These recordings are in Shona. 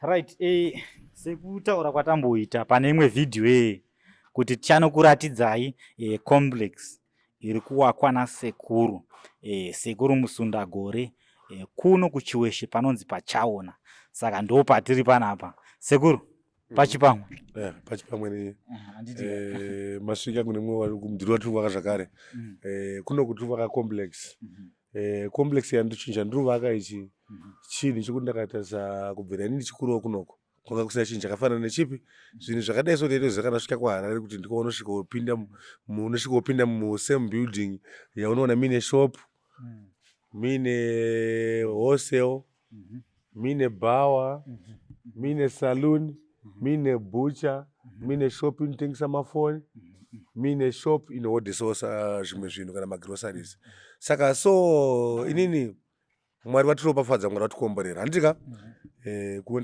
Right, sekutaura kwatamboita pane imwe vhidhiyo iyi kuti tichanokuratidzai complex iri kuwakwa nasekuru sekuru Musundagore kuno kuChiweshe panonzi paChaona. Saka ndo patiri panapa. Sekuru, pachipamwe. Yeah, pachipamwe ni masvika kune mumwe mudhuri watiri kuvaka zvakare. Kuno kutiri kuvaka complex. Complex yandichinja ndiri kuvaka ichi chinhu chekuti ndakatarisa kubvira ini ndichikurawo kunoko kwanga kusina chinhu chakafanana nechipi zvinhu zvakadai so taitoziva kana svika kuHarare kuti ndiko unosvika wopinda unosvika wopinda musame building yaunoona muine shop, muine wholesale, muine bhawa, muine saloon, muine butcher, muine shop inotengesa mafoni, muine shop inohodhesawo zvimwe zvinhu kana magroceries. Saka so inini Mwari vatiropafadza, Mwari vatikomborera, handiti ka?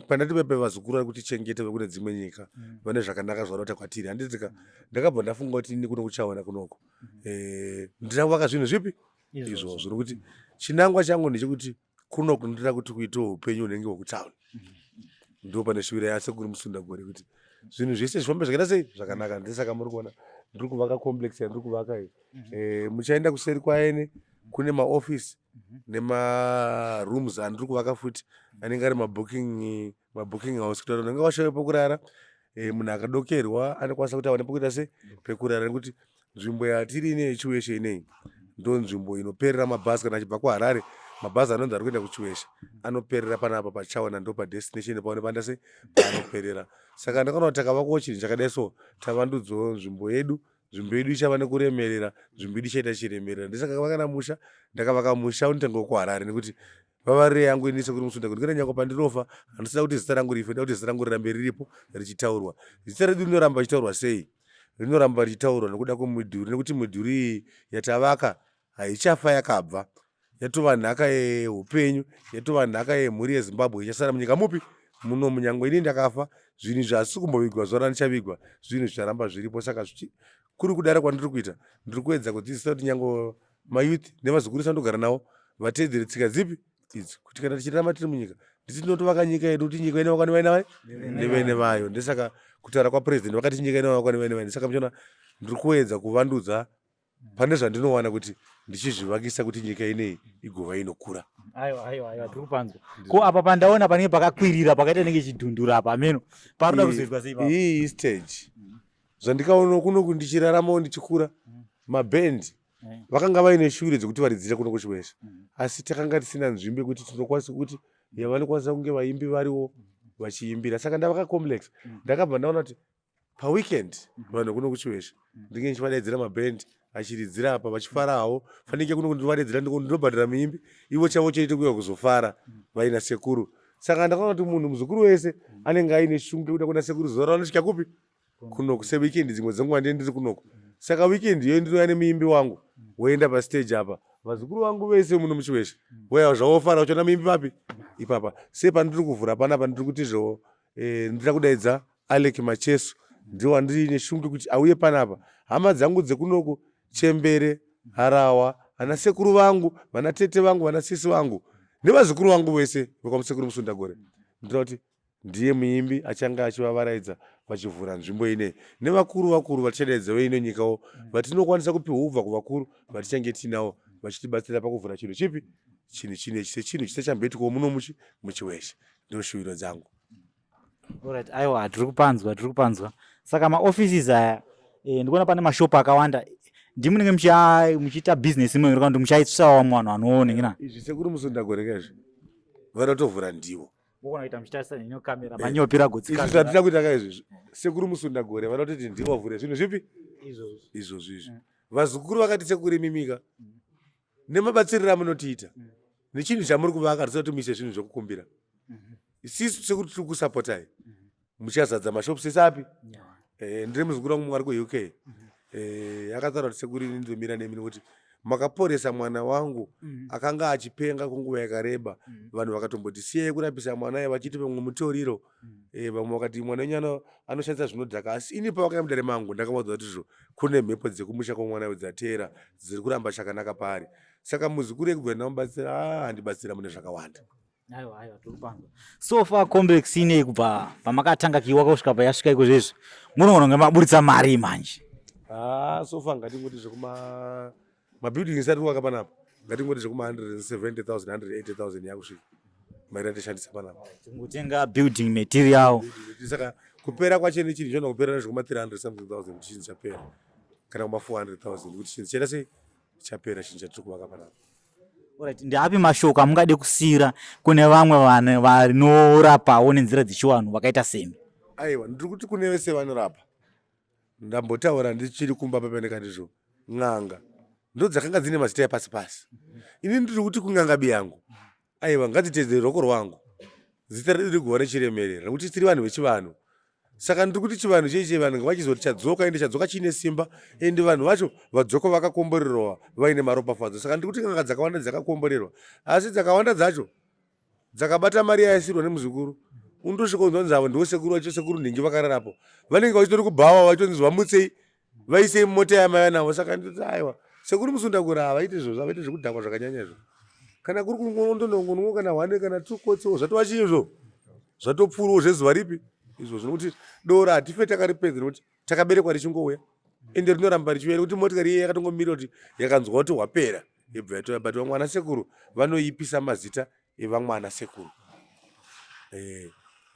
Pandati pepe vazukuru vari kutichengeta vekune dzimwe nyika vane zvakanaka zvavanoita kwatiri, handiti ka? Ndakabva ndafunga kuti ini kuno kuchaona kunoko ndichavaka zvinhu zvipi izvozvo, nokuti chinangwa changu ndechekuti kunoku ndinoda kuti kuitewo upenyu hunenge hwekutauni. Ndo pane shuvira yasekuru Musundagore kuti zvinhu zvese zvifambe zvakaita sei zvakanaka. Ndisaka muri kuona ndiri kuvaka complex yandiri kuvaka iyi. Muchaenda kuseri kwaene kune maofisi nemarooms andiri kuvaka futi anenge ari mabooking house kuti vanhu vanenge vashaya pokurara. Munhu akadokerwa anokwanisa kuti awane pokuita sei pekurara, nekuti nzvimbo yatiri ine yeChiweshe ineyi ndo nzvimbo inoperera mabhazi kana achibva kuHarare. Mabhazi anonzi ari kuenda kuChiweshe anoperera panapa paChaona, ndo padestination paone panda sei paanoperera. Saka ndakaona kuti takavakawo chinhu chakadai so tavandudzawo nzvimbo yedu, nzvimbo yedu ichava nekuremerera, nzvimbo yedu ichaita chiremerera. Ndisaka kana musha ndakavaka musha unotenge wekuHarare, nekuti vavariro yangu ini sekuri Musunda kuti kana nyange pandinofa handisida kuti zita rangu rife, nda kuti zita rangu rirambe riripo richitaurwa. Zita redu rinoramba richitaurwa sei? Rinoramba richitaurwa nekuda kwemudhuri, nekuti midhuri iyi yatavaka haichafa yakabva, yatova nhaka yeupenyu, yatova nhaka yemhuri yeZimbabwe ichasara munyika mupi muno. Munyange ini ndakafa, zvinhu izvi hazvisi kumbovigwa zuva randichavigwa, zvinhu zvicharamba zviripo. Saka kuri kudaro kwandiri kuita, ndiri kuedza kudzidzisa kuti nyange mayouth nevazukuru sandogara navo vateedzere tsika dzipi idzi, kuti kana tichirarama tiri munyika ndisi tinotovaka nyika yedu, kuti nyika inovakwa nevaina nevene vayo. Ndesaka kutaura kwapurezidendi vakati nyika inovakwa nevene vayo. Ndesaka muchiona ndiri kuedza kuvandudza pane zvandinowana kuti ndichizvivakisa kuti nyika ineyi igova inokura. Aiwa, aiwa, aiwa, tiri kupanzwa. Ko apa pandaona panenge pakakwirira pakaita nenge chidhundura apa, ameno paroda kuzoitwa sei ipapo? Iyi stage zvandikaona kunoku ndichiraramawo ndichikura, mabhendi vakanga vaine shure dzekuti varidzira kuno kuChiweshe, asi takanga tisina nzvimbo yekuti tinokwanisa kuti yavanokwanisa kunge vaimbi variwo vachiimbira. Saka ndavaka complex, ndakabva ndaona kuti paweekend vanhu kuno kuChiweshe ndinge ndichivadaidzira mabhendi achiridzira apa vachifarawo. Fanike kuno ndivadaidzira, ndinobhadhara muimbi, ivo chavo choite kuuya kuzofara vaina sekuru. Saka ndakaona kuti munhu muzukuru wese anenge aine shungu yekuda kuona sekuru zuva ravanosvika kupi kunoku. Seweekend dzimwe dzenguva ndiye ndiri kunoku, saka weekend iyoyo ndinouya nemuimbi wangu, woenda pastage apa, vazukuru vangu vese muno muChiweshe voya zvavofara vachiona muimbi papi ipapa. Sepandiri kuvhura panapa ndiri kuti zvo ndira kudaidza Alec Macheso, ndiwo wandiri neshungu kuti auye panapa. Hama dzangu dzekunoku, chembere, harawa, vana sekuru vangu, vana tete vangu, vana sisi vangu nevazukuru vangu vese vekwamusekuru Musundagore, ndinoda kuti ndiye muimbi achange achivavaraidza vachivhura nzvimbo ineyi, nevakuru vakuru vatichadaidza veino nyikawo vatinokwanisa kupiwa kubva kuvakuru vatichange tiinawo vachitibatsira pakuvhura chinhu chipi chinhu chinechi sechinhu chisachamboitikawo muno muChiweshe. Ndoshuviro dzangu. Alright, aiwa, tiri kupanzwa, tiri kupanzwa. Saka maoffices aya ndikuona pane mashopu akawanda, ndimunenge muchiita business imwe kana kuti muchaitsawo vamwe vanhu vanoonekena? Izvi sekuru Musundagore kaizvi vanotovhura ndivo. Wogona kuita muchitarisa neno kamera manyopera gotsi. Izvi zvatida kuita kaizvi, sekuru Musundagore vanototi ndivo vavhure zvinhu zvipi izvozvi izvi. Vazukuru vakati sekuru imimika nemabatsiriro amunotiita nechinhu chamuri kuvaka, tisati muise zvinhu zvekukumbira isisu sekuru tiri kusapotai, muchazadza mashops ese api. Ndiri muzukuru wangu mumwe ari kuUK, akataura kuti sekuru ini ndomira nemi nekuti makaporesa mwana wangu akanga achipenga kwenguva yakareba. Vanhu vakatomboti siyai kurapisa mwana iye, vachiti pamwe mutoriro, vamwe vakati mwana wenyu anoshandisa zvinodhaka, asi ini pavakauya mudare mangu ndakavaudza kuti zvo kune mhepo dzekumusha kwemwana uyu dzateera dziri kuramba chakanaka paari. Saka muzukuru ekubva ndamubatsira, handibatsira mune zvakawanda. Aiwa, aiwa, tiri kupanzwa. So far complex inei kubva pamakatanga kuiwaka kusvika payasvika iko zvezvi, munoona kunge maburitsa mari manje? Ah, so far ngatingoti zvekuma mabuilding isati waka panapa, ngatingoti zvekuma 170,000, 180,000 yakusvika mari yatishandisa panapa. Kungotenga building material. Saka kupera kwacho nechinhu chinoda kupera nezvekuma 300 something thousand, chinhu chapera, kana kuma 400,000, kuti chinhu chaita sei, chapera chinhu chatiri kuvaka panapa. Alright, ndeapi mashoko amungade kusiyira kune vamwe vanhu vanorapawo nenzira dzechivanhu vakaita semi? Aiwa, ndiri kuti kune vese vanorapa, ndambotaura ndichiri kumba papa, ndikatizvo n'anga ndo dzakanga dzine mazita epasi pasi. Ini ndiri kuti kun'anga biyangu, aiwa, ngadzitedzere ruoko rwangu, zita redu rigova rechiremerera, nekuti tiri vanhu vechivanhu. Saka ndiri kuti chivanhu cheichi vanhu ngavachizoti chadzoka, ende chadzoka chiine simba, ende vanhu vacho vadzoka vakakomborerwa, vaine maropafadzo. Saka ndiri kuti n'anga dzakawanda dzakakomborerwa, asi dzakawanda dzacho dzakabata mari yaisirwa nemuzukuru. Undosvika unzwanzi avo ndiwo sekuru vacho, sekuru nhingi vakararapo, vanenge vachitori kubhawa, vachitonzi vamutsei, vaisei mumota yamaiva navo. Saka ndoti aiwa, sekuru Musundagore havaiti izvozvo, havaiti zvekudhakwa zvakanyanya izvo. Kana kuri kungondonongonwo kana one kana two kotsewo, zvatova chii izvo, zvatopfuurawo zvezuva ripi izvozvo, nokuti doro hatife takaripedza, nokuti takaberekwa richingouya, ende rinoramba richiuya, nekuti motikari iye yakatongomirira kuti yakanzwa kuti hwapera, yobva yatouya. But vamwe ana sekuru vanoipisa mazita evamwe ana sekuru,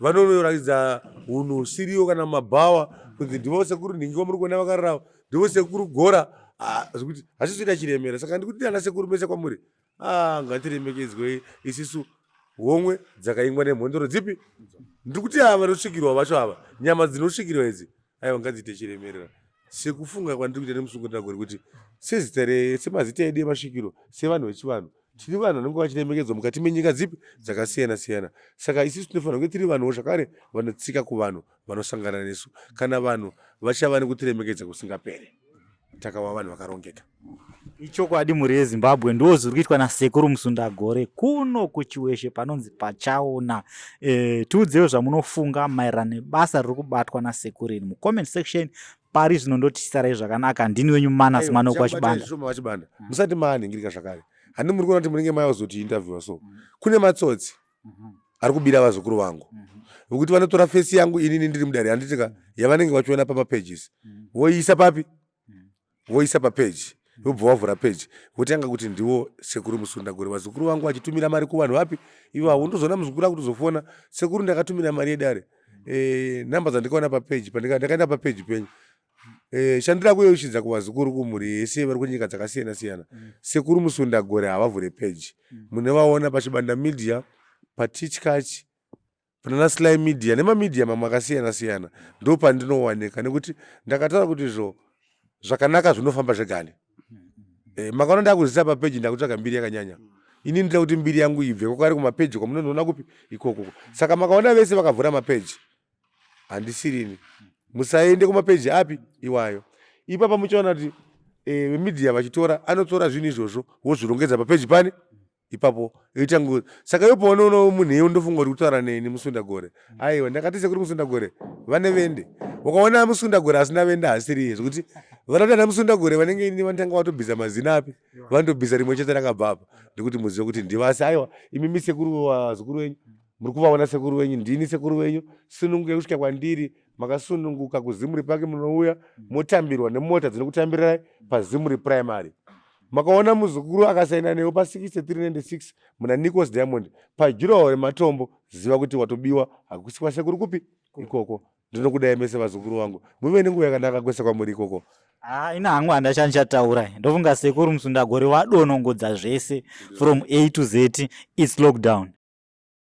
vanoratidza hunhu husiriwo kana mumabhawa, kunzi ndivo sekuru nhingi vamuri kuona vakararama, ndivo sekuru gora. Ah, zvekuti hazvizoita chiremera. Saka ndikuti ana sekuru mese kwamuri, ah, ngatiremekedzwei isisu homwe dzakaingwa nemhondoro dzipi. Ndiri kuti ava vanosvikirwa vacho ava, nyama dzinosvikirwa idzi, aiwa, ngadziite chiremerera, sekufunga kwandiri kuita nemusungundagore, kuti sezita semazita edu emasvikiro, sevanhu vechivanhu, tiri vanhu vanenge vachiremekedzwa mukati menyika dzipi dzakasiyana siyana. Saka isusu tinofanira kunge tiri vanhuwo zvakare vanotsika kuvanhu vanosangana nesu, kana vanhu vachava nekutiremekedza kusingaperi, takava vanhu vakarongeka. Ichokwadi, mhuri yeZimbabwe, ndo zviri kuitwa nasekuru Musundagore kuno kuChiweshe panonzi paChaona. Tiudzewo zvamunofunga maererano nebasa riri kubatwa nasekuru iri mucomment section. Pari zvino ndotichisarai zvakanaka. Ndini wenyu Manas Manokwa Chibanda. Shoma vaChibanda, musati maanhingirika zvakare, handi muri kuona kuti munenge maizoti interviewa, so kune matsotsi ari kubira vazukuru vangu, vekuti vanotora face yangu inini ndiri mudare, handitika, yavanenge vachiona pamapages, voiisa papi? Voisa papeji, vobva vavhura peji, votanga kuti ndiwo sekuru Musundagore, vazukuru vangu vachitumira mari kuvanhu vapi ivavo. Ndozoona muzukuru akutozofona, "Sekuru, ndakatumira mari yedare, namba dzandikaona papeji, ndakaenda papeji penyu." Shandira kuyeuchidza kuvazukuru, kumhuri yese vari kunyika dzakasiyana siyana, sekuru Musundagore havavhure peji. Munovaona paChibanda Media, paTichkach, panana Sly Media nemamedia mamwe akasiyana siyana, ndo pandinowanika, nekuti ndakataura kuti zvo zvakanaka zvinofamba zvegani. Makaona ndakuzisa papeji, ndakutsvaga mbiri yakanyanya. Ini ndida kuti mbiri yangu ibve kwakari kumapeji kwamunonoona kupi ikoko. Saka makaona vese vakavhura mapeji, handisirini, musaende kumapeji api iwayo. Ipapa muchaona kuti vemedia vachitora, anotora zvinhu izvozvo wozvirongedza papeji pani ipapo, yoita ngozi. Saka iwe paunoona munhu iye, undofunga kuti kutaura neni Musundagore. Aiwa, ndakati sekuru Musundagore vane vende. Ukaona Musundagore asina vende, hasiri iye, zvekuti vanoti ana Musundagore vanenge ini, vanotanga vatobvisa mazina api, vanotobvisa rimwe chete rakabva apa, ndekuti muzive kuti ndivasi. Aiwa, imimi sekuru, vazukuru venyu muri kuvaona, sekuru venyu ndini, sekuru venyu sununguke kusvika kwandiri makasununguka. KuZimuri Pake munouya motambirwa nemota dzinokutambirirai paZimuri Primary. Makaona muzukuru akasaina newe pa6396 muna Nicos Diamond padurawall rematombo, ziva kuti watobiwa, hakusi kwasekuru kupi ikoko. Ndinokudai mese vazukuru vangu, muve nenguva yakanaka kwese kwamuri ikoko. Ah, ina hangu handachandichataura. Ndofunga sekuru Musundagore vadonongodza zvese from A to Z. It's lockdown.